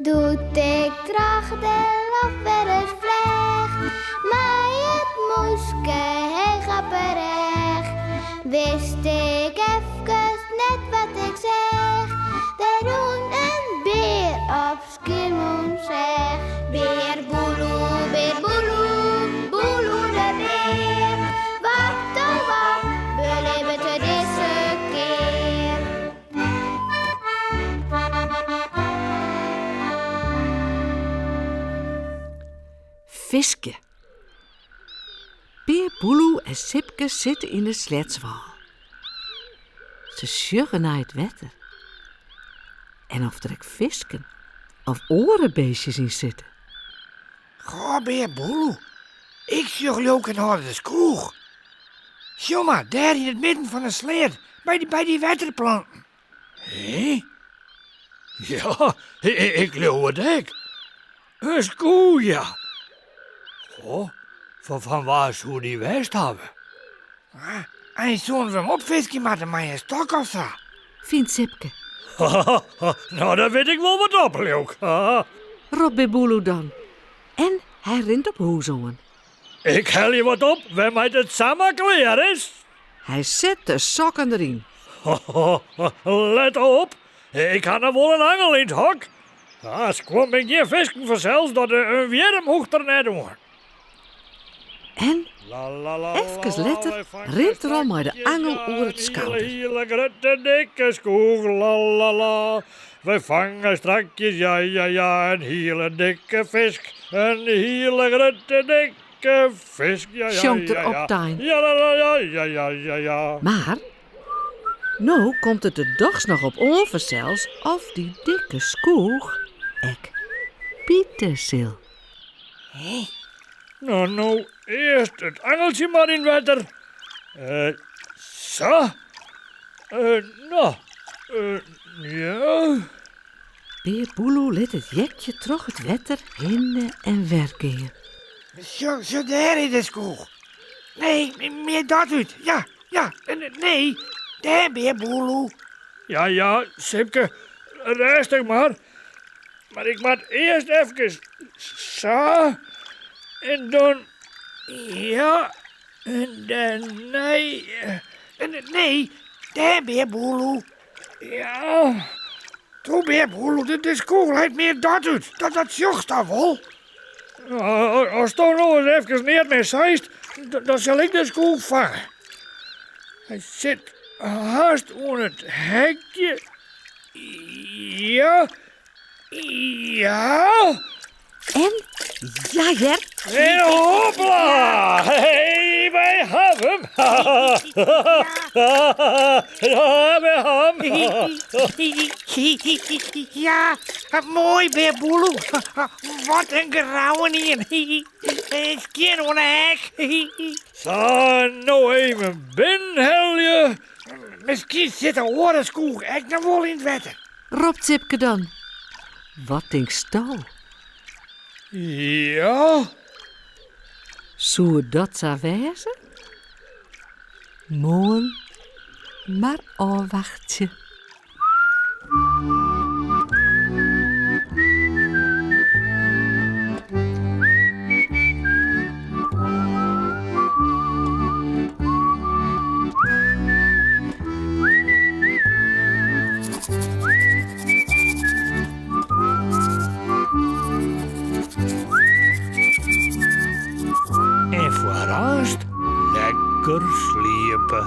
Doe't ik troch de loft wer ris fleach, mei it mûske heech op 'e rêch, wist ik efkes net wat ik seach. Der rûn in bear op Skiermûntseach. Bear Boeloe, bear Boeloe, Boeloe de bear. Wat oh wat belibbet er dizze kear? Fiskje. Bear Boeloe en Sipke sitte yn de sleatswâl. Se sjogge nei it wetter. En oft der ek fisken of oare beestjes yn sitte. Goh, Bear Boeloe, ik sjoch leau 'k in âlde skoech. Sjoch mar, dêr yn it midden fan de sleat, by dy, by dy wetterplanten. Hé? Ja, ik leau it ek. In skoech, ja. Goh, fan wa soe dy west hawwe? Eins soene we him opfiskje moatte mei in stok of sa. Fynt Sipke. No, dan wit ik wol wat op, leau 'k. Ropt Bear Boeloe dan. En hy rint op hûs oan. Ik helje wat op wêrmei't it samar klear is. Hy set de sokken deryn. Let op, ik ha noch wol in angel yn it hok. Skuon binne gjin fisken fansels, dat in wjirm hoecht der net oan. En efkes letter rint er al mei de angel oer it skouder. Hiele grutte dikke skoech, lalala. Wy fange strakjes, ja ja ja, in hiele dikke fisk. In hiele grutte dikke fisk, ja ja Sjongt er ja ja. optein. Ja la la ja ja ja ja ja. Mar no komt it der dochs noch op oan fansels of dy dikke skoech ek bite sil. No, no, earst it angeltsje mar yn it wetter. Eh, sa. Eh, no, eh, ja. Bear Boeloe lit it jekje troch it wetter hinne en wer gean. Sjoch, sjoch dêr is de skoech. Nee, mear dat út. Ja, ja, nee, dêr, Bear Boeloe. Ja, ja, Sipke, rêstich mar. Mar ik moat earst efkes sa en dan ja en dêrnei. Nee, dêr Bear Boeloe. Ja. Toe Bear Boeloe, de skoech leit mear dat út. Dat, dat sjochst dan wol. Asto no ris efkes neat mear seist, dan sil ik de skoech fange. Hy sit hast oan it hekje. Ja, ja. En ja hear. En hopla! Hey, wy hawwe him! Ja, wy hawwe him! Ja, moai Bear Boeloe. Wat in grouwen ien. Skjin oan 'e hek. Sa, no even binnenhelje. Miskien sit de oare skoech ek noch wol yn it wetter. Ropt Sipke dan. Wat tinksto? Ja. Soe dat sa wêze? Moarn mar ôfwachtsje. En foarearst lekker sliepe.